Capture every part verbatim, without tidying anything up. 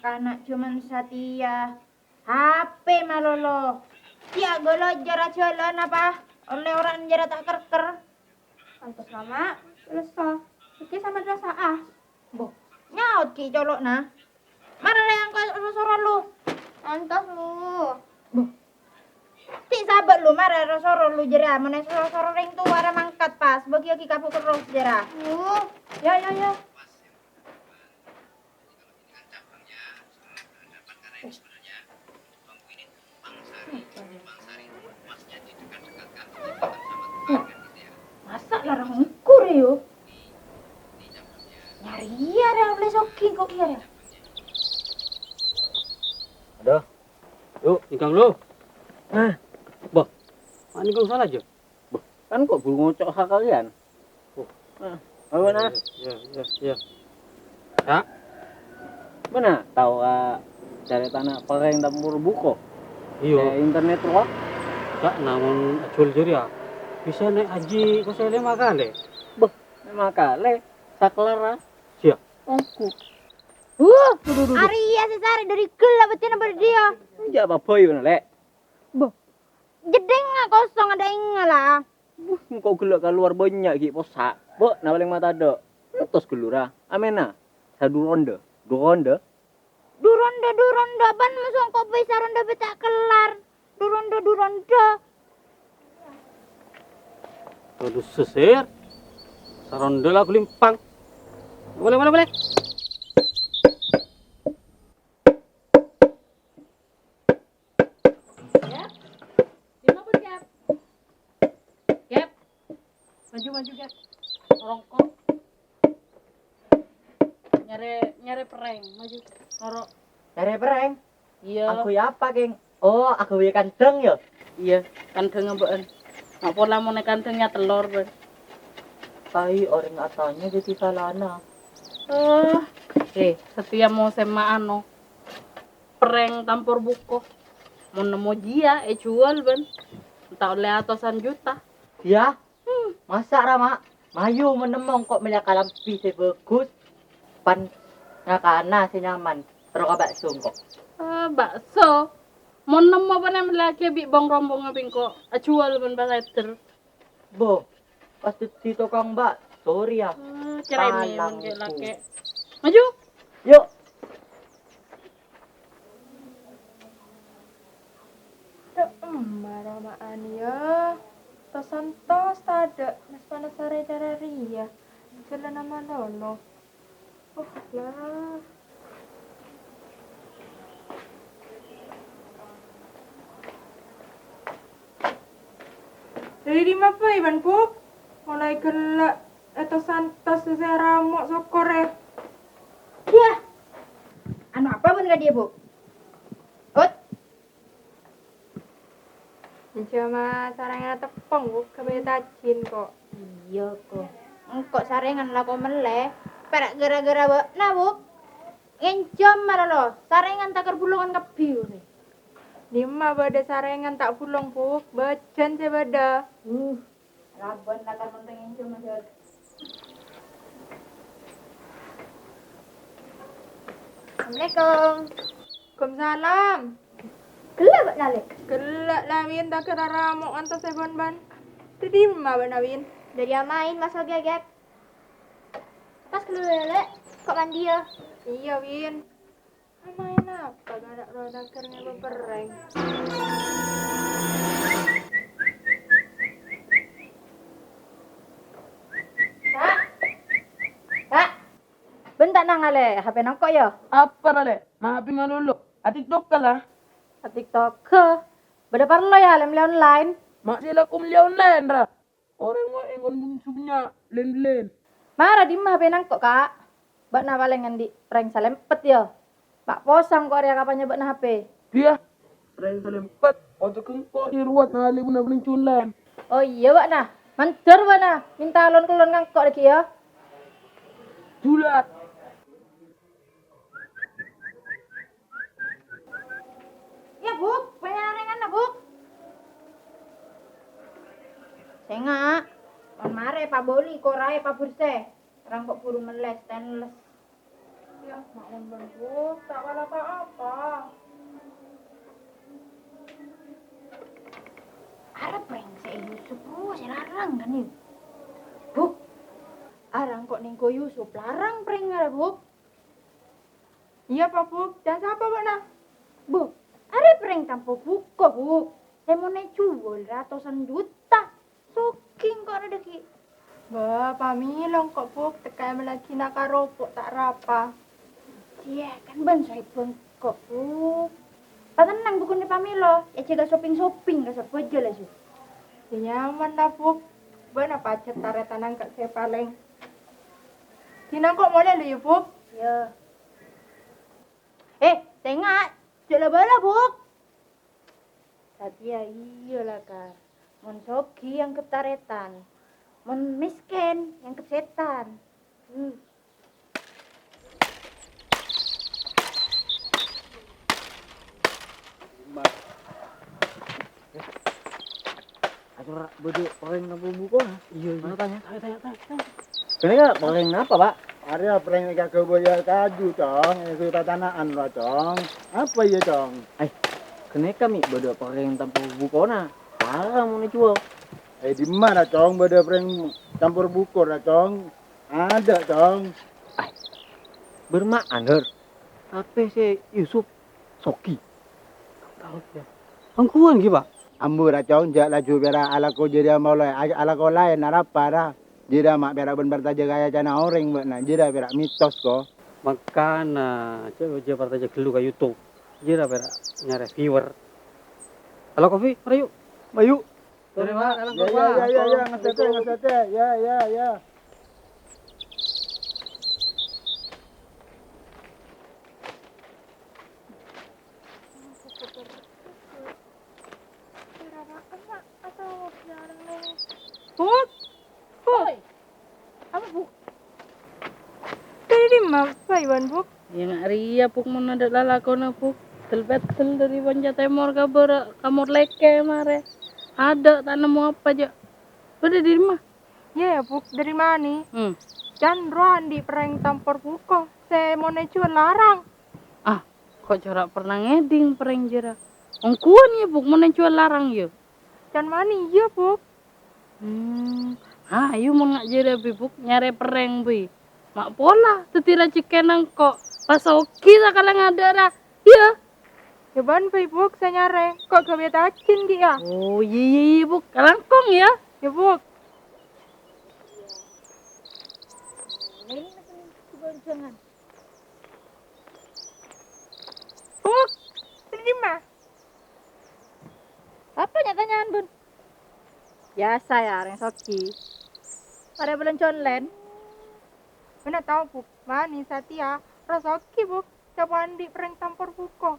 Ana' jhâman satèya, H P malolo. Kèya ghâlâjâr ajhâlân apa? Ollè orèng jârèya ta' kèr-kèr. Kantos lama, selesai. Iki sama madrasah, ah. Boh, nyaot ki' colo'na. Mara rè engko' ro-soro lu. Kantos lu. Boh. Ti' sabâ' lu, mara ro-soro lu jârèya. Mon è ro-soro rèng towa ra mangkat pas, bâgiyâghi ka bu' terros jârèya. Uh. Ya, ya, ya. Masa' larang engko' rè, yo? Nyarèya rè ollè sogi engko' kèya rè. Aduh. Yuk, ningkang lu. Nah. Boh, ma' ningkang sala jâ? Boh, kan engko' buru ngoco' sakaliyan. Oh. Nah, apa, nah? Ya, ya, ya, ya. Ya. Mana tao, eh, carètana pèrèng tambhâr buko? Iyâ. È internet rowa? Ka', namong ajhuwâl jârèya bisa nè' haji kosè lèma kalè. Beh, lèma kalè? Sakellar, ah? Siya. Onggu. Wuh, arèya sè sarè dâri ghellâ' beddhina bâdâ dhiyâ. Enjâ' apa bhâi, Lè'? Beh, jeddhingnga kosong, adâ' engnga la. Wuh, engko' ghellâ' kalowar bânnya' ghi' possa'. Bâ'na palèng matadâ'. Entos ghellura. Amèna. Sadu ronde. Du ronde. Du ronde, du ronde. Bân moso engko' bhâi saronde bhâi ta' kellar. Du ronde, du ronde. Waduh, sesir. Saronde la ghâlimpang. Boleh, boleh, boleh. Gep. Dimma pon, Gep? Gep. Maju, maju, Gep. Rongkong. Nyarè, nyarè pèrèng. Maju. Noro'. Nyarè pèrèng? Iyâ. Angghuy apa, Kèng? Oh, angghuy kandhâng, yâ? Iyâ, kandhângnga bâ'ân. Ma' pola mon è kandhângnga tellor, bâ'ân. Ai, orèng atanya dhâddhi salana. Eh, eh, satèya mosèm ma' ano. Pèrèng tambhâr buko. Mon nemmo jiyâ èjhuwâl, bâ'ân. Enta' ollè atosan juta. Yâ? Hmm. Masa', Rama? Mayu mon nemmo engko' mellèya kalambhi sè bhâghus. Pan nyakana sè nyaman. Terro ka bakso engko'. Eh, bakso? Mon nemmo panèka mellèyaghi bi' bong-rombongnga bi' engko'. Ajhuwâl bân pasèdher. Bo, pas dhâddhi tokang bakso rèya. Eh, cerèmè mon ghi' lakè'. Maju. Yok. Dâ' emma roma'an, yâ. Tos-santos tadâ', nas-panas arè cara rèya. Jhâlâna malolo. Oh, la. Dâri dimma bhâi bân, Bu'? Molaè ghellâ' è tos-santos sè ramo' sokkorè. Yah! Anu apa bân kadhiyâ, Bu'? Ut! Ènjhâma sarèngan teppong, Bu', kabây tajin, ko'. Iyâ, ko'. Engko' sarèngan lako mellè. Pèra' ghârâ-ghârâ bâ'na, Bu'. Ngènjhâm malolo, sarèngan takèr bulongan kabbhi, ko'. Dimma bâdâ sarèngan ta' bulong, Bu'? Bâjân sè bâdâ. Uh. Labân lakar montèng ènjhâm, Jod. Assalamualaikum. Waalaikumsalam. Ghellâ' bâ'na, Lè'? Ghellâ' la, Win, takèr aramo' ngantos è bân-bân. Dâri dimma bâ'na, Win? Dâri amaèn, Mas Ogè, Gep. Pas ghellâ', Lè'. Ko' mandiyâ? Iyâ, Win. Amaèn apa kana' rowa takèr ngèbâ pèrèng? Ka'? Ka'? Bân ta' nangalè H P-na engko', yâ? Apa, Lè'? Ma' H P malolo. A-TikTok-a, la. A-TikTok-a? Bâdâ parlo, yâ, mellè-mellè online? Ma' sè lako mellè online, ra? Orèng wâ' èngon bun-, bunnya' lèn-lèn. Mara dimma H P-na engko', Ka'? Bâ'na palèng andi' prank salèmpet, yâ? Ma' posa engko' rèya kapannya bâ'na H P. Iyâ, prank salèmpet. Otak engko' sè ruwet ngalèbuna bun-, bunnya' lèn. Oh, iyâ, bâ'na. Mandhâr bâ'na. Mènta lon-kellon ka engko' dhâggi', yâ. Julat. Yâ, Bu', bânnya' rènganna, Bu'. Sènga', mon marè pabâli koraè pabhursè, rang ko' buru mellè stainless. Yâ, ma'on bân, Bu', ta' kala pa-apa. Arèya prank sè Yusuf rowa sè larang, kan, yâ? Bu', arèya engko' nèngghu Yusuf larang prank arèya, Bu'. Iyâ, Pa', Bu'. Can sapa bâ'na? Bu', arèya prank tanpa buko, Bu'. Sè mon èjhuwâl ratosan juta. Soghi engko' arèya dhâggi'. Bâ, pamèlo engko', Bu', tekka èmellèaghi na' karopok ta' rapa. Iyâ, kan bân soèbhâ engko', Bu'. Patennang, Bu', ghun pamèlo, èjâgâ shopping-shopping ka Sorbhâjâ la, Su. Yâ, nyaman la, Bu'. Bâ'na pajhât tarètan engko' sè palèng. Dinah engko' molè la, yâ, Bu'. Yâ. Eh, tengnga', jhâ' la-bâlâ, Bu'. Satèya iyâ la, Kar. Mon soghi èangghep tarètan, mon mèskèn èangghep sètan. Hmm. Acara bâdâ prank tanpa buko, nah. Iyâ, iyâ. Mana tanya? Tanya, tanya, tanya, tanya. Kènè' prank napa, Pak? Arèya prank èkagabâyâ kaju, Cong. Èsè patana'an, rowa, Cong. Apa iyâ, Cong? Ai, kènè' mè' bâdâ prank tanpa bukona. Larang mon èjhuwâl. Eh, dimma, ra, Cong, bâdâ prank tanpa buko, ra, Cong? Adâ', Cong. Ai, bârâmma, Dor? Tapè sè Yusuf soghi. Tahu ya. Ongghuwân ghi, Pak? Ambu, ra, Cong, jhâ' laju pèra' alako jârèya molè, a-, alako laèn, arapa, ra? Jârèya ma' pèra' bân partajâ ka cacana orèng bâ'na, jârèya pèra' mitos, ko. Mangkana, jhâ', jhâ' partajâ ghâllu ka YouTube. Jârèya pèra' nyarè viewer. Halo, Kofi, mara, yu'. Mayu. Sorry, Pak, dalam. Ya, ya, ya, ya, ya, ngasètè, ngasètè. Ya, ya, ya. Buk! Buk! Apa, Buk? Dâri dimma bâi bâ'na, Buk? Yâ, nga' rèya, Buk, mon adâ' lalakonna, Buk. Del-pèdel dâri Ponca Tèmor ka bârâ', ka Morlèkè marè. Adâ', ta' nemmo apa, jhâ'. Bâ'na dâri dimma? Iyâ, yâ, Buk, dâri Mani. Hmm. Can rowa andi' prank tanpa buko, sè mon èjhuwâl larang. Ah, ko' jhâ' ra' pernah ngèdhing prank jârèya. Ongghuwân, yâ, Buk, mon èjhuwâl larang, yâ? Can Mani, iyâ, Buk. Hmm. Ayu, mon nga' jârèya bâi, Buk, nyarè prank bâi. Ma' pola, dhâddhi rajhekkèna engko'. Pas soghi sakala ngadâ' ra. Iyâ. Yâ bâ'na bâi, Buk, sè nyarè. Ko' ghâbây tajin ghi' yâ. Oh, iyâ, iyâ, iyâ, Buk. Kalangkong, yâ. Yâ, Buk. Buk, terima. Apa nya tanyaan, Bun? Biasa ya, orèng soghi. Pada belanja online. Mana tahu, Buk. Mani, Satya, orèng soghi, Buk. Coba andi' prank tanpa buko.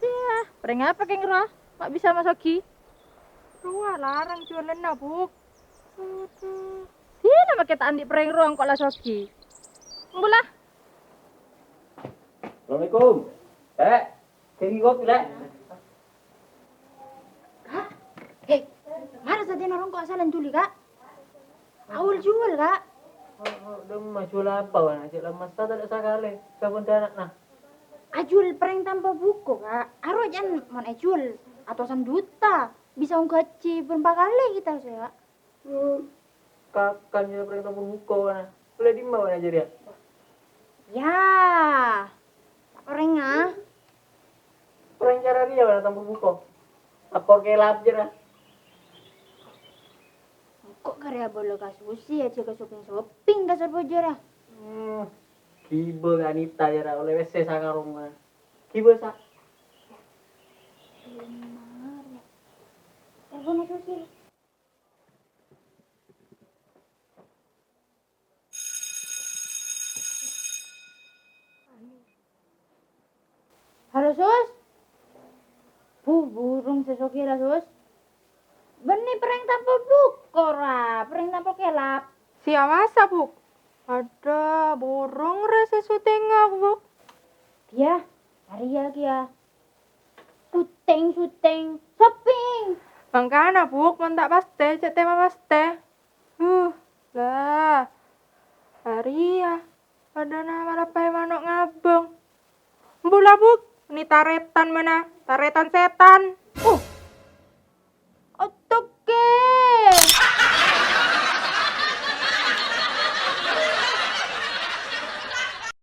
Yah, prank apa kèng rowa? Ma' bisa ma' soghi. Rowa larang juwâlânna, Buk. Aduh. Dinah makè ta' andi' prank rowa engko' la soghi. Mula. Assalamualaikum. Lè'. Sèngghi kopi, Lè'. Kak, eh, mara sadhâjâna rongko' asalla nyuli, Kak. Awal juwâl, Kak. Oh, oh, dimma juwâl apa, wâna? Cè' la massa tadâ' sakalè. Sabbhân dâ' ana'na. Ajuwâl prank tanpa buko, Kak. Aro jhân mon èjuwâl atosan juta. Bisa ongghu hajji bârâmpa kalè kita, Kak. Hmm. Kakan ya prank tanpa buko, wâna? Ollè dimma, wâna, jârèya? Ya. Orèngnga. Prank cara rèya, wâna, tanpa buko. Lapor kèlap, jârèya. Engko' karè abâlâ ka Susi, ajâgâ shopping-shopping ka Sorbhâjâ, ra. Hmm. Ghibâ ka Anita, jârèya, ollè W C sakarong, wâna. Ghibâ, sa. Bener, ya. Telepon Susi. Halo, Sus. Bu, burung sè soghi ra, Sus. Bânnè prank tanpa buko, ra. Prank tanpa kèlap. Siya masa, Bu? Adâ, burung ra sè syutingnga, Bu. Kèya, arèya kèya. Syuting, syuting, shopping. Mangkana, Bu, mon ta' pastè, cè' tèma pastè. Huh, lah. Arèya. Padâna malapaè mano' ngabâng. Mbu la, Bu', ni tarètan mana? Tarètan sètan.